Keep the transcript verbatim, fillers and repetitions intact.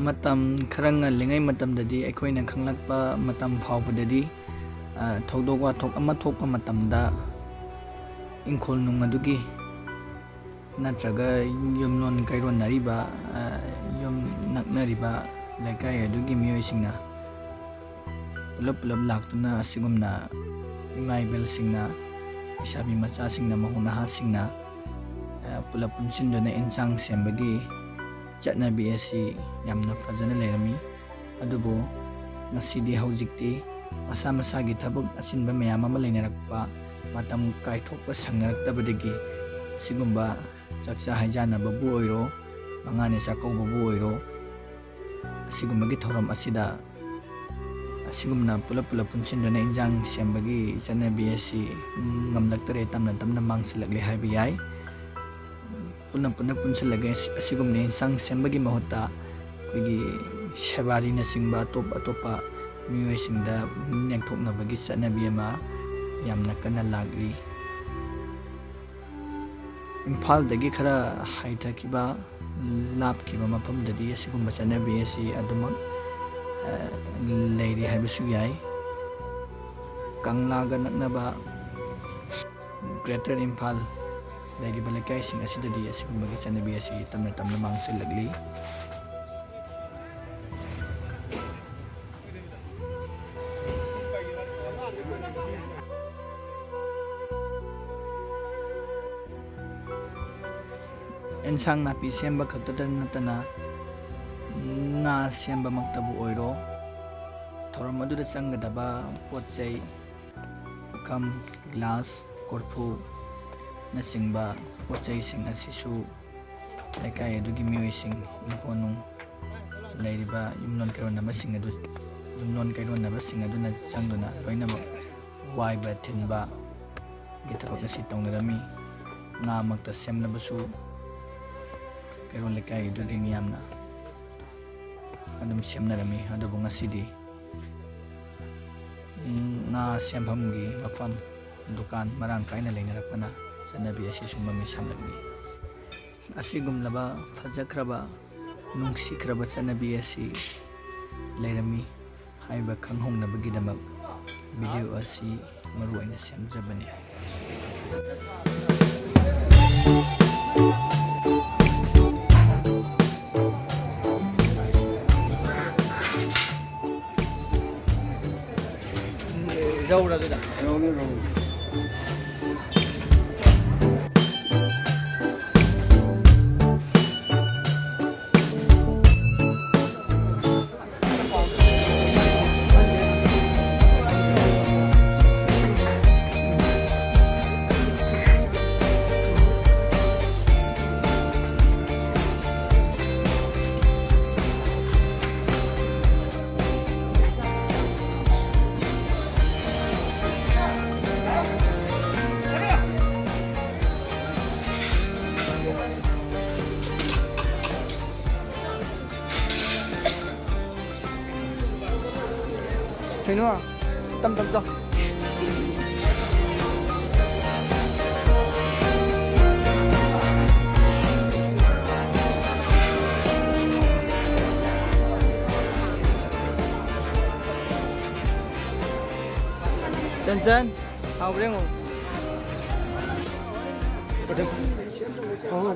ꯃꯇꯝ ꯈꯔ ꯉꯜꯂꯤꯉꯩ ꯃꯇꯝꯗꯗꯤ, ꯑꯩꯈꯣꯏꯅ ꯈꯪꯂꯛꯄ ꯃꯇꯝ ꯐꯥꯎꯕꯗꯗꯤ, ꯑ, ꯊꯧꯗꯣꯛ ꯋꯥꯊꯣꯛ ꯑꯃ ꯊꯣꯛꯄ ꯃꯇꯝꯗ ꯏꯪꯈꯣꯜ ꯅꯨꯡ ꯑꯗꯨꯒꯤ ꯅꯠꯇ꯭ꯔꯒ ꯌꯨꯝꯂꯣꯟ ꯀꯩꯔꯣꯟꯅꯔꯤꯕ, ꯑ, ꯌꯨꯝ ꯅꯛꯅꯔꯤꯕ ꯂꯩꯀꯥꯏ ꯑꯗꯨꯒꯤ ꯃꯤꯑꯣꯏꯁꯤꯡꯅ ꯄꯨꯂꯞ ꯄꯨꯂꯞ ꯂꯥꯛꯇꯨꯅ ꯑꯁꯤꯒꯨꯝꯅ ꯏꯃꯥ ꯏꯕꯦꯜꯁꯤꯡꯅ, ꯂꯩꯁꯥꯕꯤ ꯃꯆꯥꯁꯤꯡꯅ, ꯃꯧ ꯅꯍꯥꯁꯤꯡꯅ, ꯑ, ꯄꯨꯂꯞ ꯄꯨꯟꯁꯤꯟꯗꯨꯅ ꯏꯟꯁꯥꯡ ꯁꯦꯝꯕꯒꯤ ꯆꯠꯅꯕꯤ ꯑꯁꯤ ꯌꯥꯝꯅ ꯐꯖꯅ ꯂꯩꯔꯝꯃꯤ꯫ ꯑꯗꯨꯕꯨ ꯉꯁꯤꯗꯤ, ꯍꯧꯖꯤꯛꯇꯤ ꯃꯁꯥ ꯃꯁꯥꯒꯤ ꯊꯕꯛ ꯑꯆꯤꯟꯕ ꯃꯌꯥꯝ ꯑꯃ ꯂꯩꯅꯔꯛꯄ, ꯃꯇꯝ ꯀꯥꯏꯊꯣꯛꯄ ꯁꯪꯅꯔꯛꯇꯕꯗꯒꯤ ꯑꯁꯤꯒꯨꯝꯕ ꯆꯥꯛꯆꯥ ꯍꯩꯖꯥꯟꯅꯕꯕꯨ ꯑꯣꯏꯔꯣ, ꯃꯉꯥꯅꯤ ꯆꯥꯛꯀꯧꯕꯕꯨ ꯑꯣꯏꯔꯣ, ꯑꯁꯤꯒꯨꯝꯕꯒꯤ ꯊꯧꯔꯝ ꯑꯁꯤꯗ ꯑꯁꯤꯒꯨꯝꯅ ꯄꯨꯂꯞ ꯄꯨꯂꯞ ꯄꯨꯟꯁꯤꯟꯗꯨꯅ ꯏꯟꯁꯥꯡ ꯁꯦꯝꯕꯒꯤ ꯆꯠꯅꯕꯤ ꯑꯁꯤ ꯉꯝꯂꯛꯇꯔꯦ, ꯇꯞꯅ ꯇꯞꯅ ꯃꯥꯡꯁꯤꯜꯂꯛꯂꯦ ꯍꯥꯏꯕ ꯌꯥꯏ꯫ ꯄꯨꯟꯅ ꯄꯨꯟꯅ ꯄꯨꯟꯁꯤꯜꯂꯒ ꯑꯁꯤꯒꯨꯝꯅ ꯏꯟꯁꯥꯡ ꯁꯦꯝꯕꯒꯤ ꯃꯍꯨꯠꯇ ꯑꯩꯈꯣꯏꯒꯤ ꯁꯦꯕꯥꯔꯤꯅꯆꯤꯡꯕ ꯑꯇꯣꯞ ꯑꯇꯣꯞꯄ ꯃꯤꯑꯣꯏꯁꯤꯡꯗ ꯅꯦꯛꯊꯣꯛꯅꯕꯒꯤ ꯆꯠꯅꯕꯤ ꯑꯃ ꯌꯥꯝꯅ ꯀꯟꯅ ꯂꯥꯛꯂꯤ꯫ ꯏꯝꯐꯥꯜꯗꯒꯤ ꯈꯔ ꯍꯥꯏꯊꯈꯤꯕ, ꯂꯥꯞꯈꯤꯕ ꯃꯐꯝꯗꯗꯤ ꯑꯁꯤꯒꯨꯝꯕ ꯆꯠꯅꯕꯤ ꯑꯁꯤ ꯑꯗꯨꯃꯛ, ꯑ, ꯂꯩꯔꯤ ꯍꯥꯏꯕꯁꯨ ꯌꯥꯏ꯫ ꯀꯪꯂꯥꯒ ꯅꯛꯅꯕ Greater ꯏꯝꯐꯥꯜ ꯂꯩꯔꯤꯕ ꯂꯩꯀꯥꯏꯁꯤꯡ ꯑꯁꯤꯗꯗꯤ ꯑꯁꯤꯒꯨꯝꯕꯒꯤ ꯆꯠꯅꯕꯤ ꯑꯁꯤ ꯇꯞꯅ ꯇꯞꯅ ꯃꯥꯡꯁꯤꯜꯂꯛꯂꯤ꯫ ꯑꯦꯟꯁꯥꯡ ꯅꯥꯄꯤ ꯁꯦꯝꯕ ꯈꯛꯇꯗ ꯅꯠꯇꯅ, ꯉꯥ ꯁꯦꯝꯕꯃꯛꯇꯕꯨ ꯑꯣꯏꯔꯣ, ꯊꯧꯔꯝ ꯑꯗꯨꯗ ꯆꯪꯒꯗꯕ ꯄꯣꯠ ꯆꯩ, ꯄꯨꯈꯝ, ꯒ꯭ꯂꯥꯁ, ꯀꯣꯔꯐꯨꯅꯆꯤꯡꯕ ꯄꯣꯠ ꯆꯩꯁꯤꯡ ꯑꯁꯤꯁꯨ ꯂꯩꯀꯥꯏ ꯑꯗꯨꯒꯤ ꯃꯤꯑꯣꯏꯁꯤꯡ, ꯏꯪꯈꯣꯜ ꯅꯨꯡ ꯂꯩꯔꯤꯕ ꯌꯨꯝꯂꯣꯟ ꯀꯩꯔꯣꯟꯅꯕꯁꯤꯡ ꯑꯗꯨ, ꯌꯨꯝꯂꯣꯟ ꯀꯩꯔꯣꯟꯅꯕꯁꯤꯡ ꯑꯗꯨꯅ ꯆꯪꯗꯨꯅ ꯂꯣꯏꯅꯃꯛ ꯋꯥꯏꯕ ꯊꯤꯟꯕꯒꯤ ꯊꯕꯛ ꯑꯁꯤ ꯇꯧꯅꯔꯝꯃꯤ꯫ ꯉꯥꯃꯛꯇ ꯁꯦꯝꯂꯕꯁꯨ ꯀꯩꯔꯣꯜ ꯂꯩꯀꯥꯏ ꯑꯗꯨꯒꯤ ꯃꯤꯌꯥꯝꯅ ꯑꯗꯨꯝ ꯁꯦꯝꯅꯔꯝꯃꯤ꯫ ꯑꯗꯨꯕꯨ ꯉꯁꯤꯗꯤ, ꯎꯝ, ꯉꯥ ꯁꯦꯝꯐꯝꯒꯤ ꯃꯐꯝ, ꯗꯨꯀꯥꯟ ꯃꯔꯥꯡ ꯀꯥꯏꯅ ꯂꯩꯅꯔꯛꯄꯅ ꯆꯠꯅꯕꯤ ꯑꯁꯤꯁꯨ ꯃꯃꯤ ꯁꯥꯝꯂꯛꯂꯤ꯫ ꯑꯁꯤꯒꯨꯝꯂꯕ ꯐꯖꯈ꯭ꯔꯕ ꯅꯨꯡꯁꯤꯈ꯭ꯔꯕ ꯆꯠꯅꯕꯤ ꯑꯁꯤ ꯂꯩꯔꯝꯃꯤ ꯍꯥꯏꯕ ꯈꯪꯍꯧꯅꯕꯒꯤꯗꯃꯛ ꯚꯤꯗꯤꯑꯣ ꯑꯁꯤ ꯃꯔꯨ ꯑꯣꯏꯅ ꯁꯦꯝꯖꯕꯅꯤ꯫ ꯔꯧꯔꯒꯦꯗ꯫ ꯔꯧꯅꯤ, ꯔꯧꯅꯤ꯫ ꯀꯩꯅꯣ, ꯇꯝ ꯇꯝ ꯆꯥꯎ꯫ ꯆꯟꯆꯟ, ꯍꯥꯎꯕ꯭ꯔꯥ ꯌꯦꯡꯉꯣ꯫ ꯑꯣ꯫